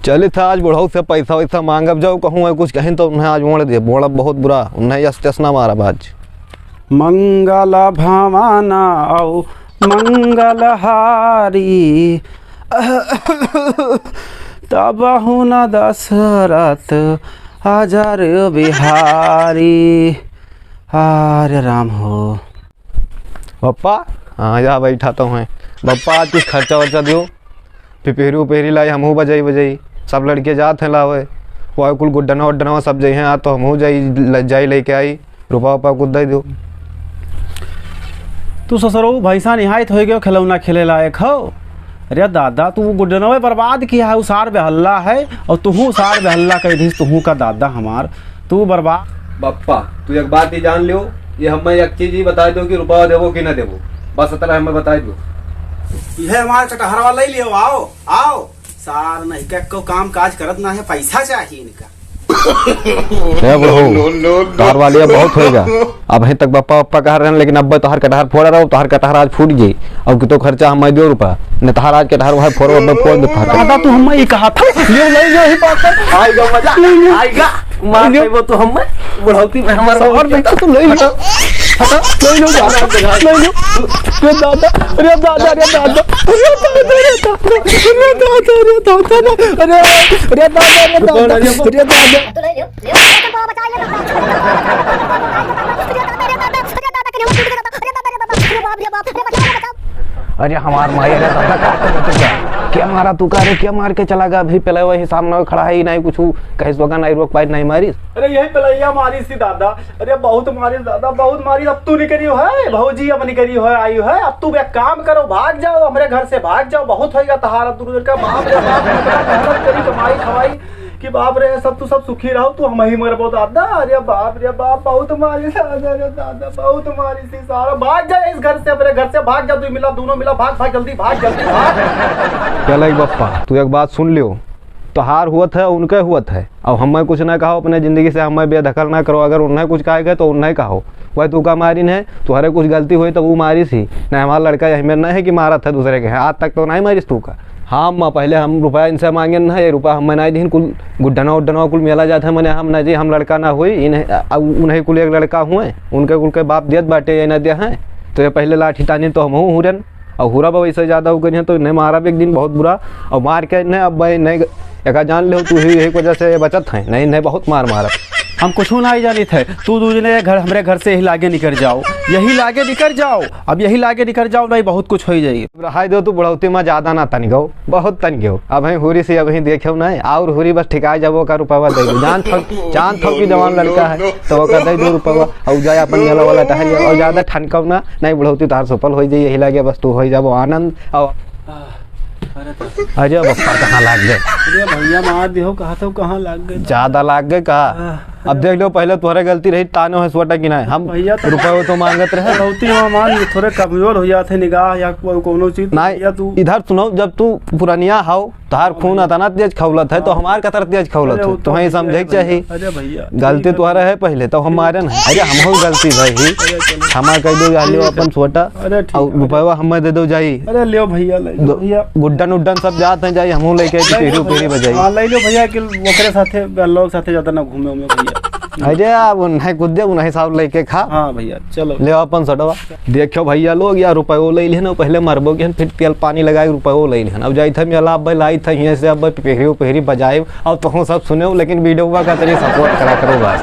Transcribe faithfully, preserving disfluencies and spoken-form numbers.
चलित है, आज बुढ़ऊ से पैसा वैसा मांगब जाओ, कहूँ है कुछ कहीं तो उन्हें आज मोड़ दे, मोड़ब बहुत बुरा, उन्हें यस तस ना मारब आज। मंगल भवन औ मंगलहारी, तबहु न दशरथ अजर बिहारी। अरे राम हो। बप्पा, हाँ, जा बैठा तो हैं। बप्पा, आज कुछ खर्चा वर्चा दियो। पिपहरी उपेहरी लाई, हमहू बजाई बजाई। सब लड़के जात हैं लावे। वो कुल गुड्डनवा उड्डनवा सब जइहें, आ तो हमहू जाई, ल-, जाई लेके आई। रुपा उपा कुछ दे दो। तू ससुरऊ भैंसा निहायत होइ गयो, खिलौना खेले लायक हो। अरे दादा, तू गुड्डनवे बर्बाद किया है, उ सार बेहल्ला है, और तुहू सार बेहल्ला कह दीस, तुहू का दादा हमार, तू बर्बाद। बप्पा, तू एक बात ही जान लियो, ये हमें एक चीज ही बता दो कि रुपया देबो कि ना देबो, बस इतना हमें बता दो। यह हमारे कटहरवा ले लियो, आओ, आओ। सार नहीं का को काम काज करत ना है, पैसा चाहिए इनका। हे बुढ़ऊ, तोहार वालिया बहुत होइगा। अबहीं तक बप्पा बप्पा कहा रहन, लेकिन अब्बे तोहार कटहर फोड़ा रहो, तोहार कटहर आज फूट जाई। अब कितो खर्चा हम दियो रुपया, न तोहार आज कटहर वहां फोड़ो, अब्बे फोड़ दे तोहार। दादा, तू हमें ये कहा था, लियो, ले लियो, ही बात है। आएगा मजा, ले लियो। आएगा। मार ले लियो। देबो तू हमें, बुढ़ौती में हमारा और देखो तू ले लियो। हटा, ले लियो, दादा, ले लियो। रे दादा, रे दादा, रे दादा, रे दादा, रे दादा, रे दादा, रे दादा, रे, रे दादा, रे दादा, रे दादा। अरे हमार माई, अरे दादा, का करत बा? क्या मारा तू का रे? क्या मार के चला गया? अभी पहले वही सामने खड़ा है, ही नहीं कुछ कहे सोगा, नहीं रोक पाए, नहीं मारिस। अरे यही पलैया मारिस ही दादा। अरे बहुत मारिस दादा, बहुत मारिस। अब तू निकरी है भौजी, अब निकरी है, आई है। अब तू एक काम करो, भाग जाओ, हमरे घर से भाग जाओ। बहुत होइगा तहारा दूर का। बाप रे बाप, इतना मेहनत करी, कमाई खवाई कि बाप रे, सब तू सब सुखी रहो, तू हम ही मरबो दादा। अरे बाप रे बाप, बहुत मारिस दादा, रे दादा, बहुत मारिस ही सारा। भाग जा इस घर से, अपने घर से भाग जा, तू मिला, दोनों मिला, भाग, भाग, जल्दी भाग, जल्दी भाग। चल एक बप्पा, तू एक बात सुन लियो, तोहार हुअत है, उनके हुअत है। अब हमें कुछ ना कहो, अपने जिंदगी से हमें बेदखल ना करो। अगर उन्हें कुछ कहे गए तो उन्हें कहो, वह तू का मारिन है, तुम्हारे कुछ गलती हुई तो वो मारिस ही। नहीं, हमारा लड़का यही में नहीं है कि मारत है दूसरे के, आज तक तो नहीं मारिस तू का। हाँ अम्मा, पहले हम रुपया इनसे मांगे ना, ये रुपया हम नहीं दीन, कुल गुड्डना उड्डना कुल मेला जात है, मने हम ना जी, हम लड़का ना हुई, इन्हें, अ, उन्हें कुल एक लड़का हुए, उनके कुल के बाप दियत बाटे, ये ना दिया है, तो ये पहले लाठी तानी तो हम हुरन। और हुरा बा वैसे ज्यादा हो गई है, तो इन्हें मारा भी एक दिन बहुत बुरा, और मार के इन्हें अब भाई नहीं, एका जान ले तू ही, यही वजह से ये बचत है, नहीं इन्हें बहुत मार मारा। हम कुछ ना ही जानित है, तू दू जने घर, हमरे घर से यही लागे निकर जाओ, यही लागे निकर जाओ, अब यही लागे निकर जाओ, नहीं बहुत कुछ हो ही जाई। रहाई दो, तू बुढ़ौती में ज्यादा ना तन गो, बहुत तन गो। अब हैं हुरी से अब हैं देखेव ना, और हुरी बस ठिकाए जाबो का रुपया दे दो। जान थक, जान थक की जवान लड़का है, तो ओका दे दो रुपया, और जाए अपन मेला वाला टहल जाए, और ज्यादा ठनकव ना, नहीं बुढ़ौती तार सफल हो जाई, यही लागे बस तू हो जाबो आनंद। और अरे तो अरे बप्पा कहाँ लाग गए? अरे भैया मार दियो, कहा तो कहाँ लाग गए? ज्यादा लाग गए का? आह। अब देख लो, पहले तोहरे गलती रही, तानो है सोटा कि नहीं, हम भैया तो रुपये तो मांगत रहे। गलती में मान थोड़े कमजोर हो जाते निगाह या को-, कोनो चीज। नहीं, भैया तू इधर सुनो, जब तू पुरनिया हाउ, तोहार खून अतना तेज खौलत है, तो हाँ। हमार कतर तेज खौलत अरे है, वो तो तुम्हें भैया समझे है के चाहिए। भैया। अरे भैया। गलती ठीक है। तोहरा है पहले, तो हम मारे ना। अरे हमहू गलती भाई ही। अरे चलो। हमार कह दो, जा लियो ठीक है। अपन सोटा, अरे ठीक और है। रुपया हमें दे दो जाई। अरे लियो भैया, ले लो दो-, भैया। गुड्डन उड्डन सब जात हैं जाई, हमहू लेके आई, ले लो पीढ़ी पीढ़ी भैया। बजाई। हाँ, ले लो भैया कि ओकरे साथे, लोग साथे ज्यादा ना घूमे उमे भैया। अरे, अब उन्हें कुछ दे, उन्हें साहब लेके खा। हाँ भैया, चलो। ले अपन सटवा। देखो भैया लोग, यार रुपयो ले लिहन, पहले मरबो के हन, फिर तेल पानी लगाए रुपयो ले लिहन। अब जाई थे मेला, अब लाई थे हियां से, अब पेहरी पेहरी बजाए, अब तुम सब सुने, लेकिन वीडियो का तनी सपोर्ट करा करो बस।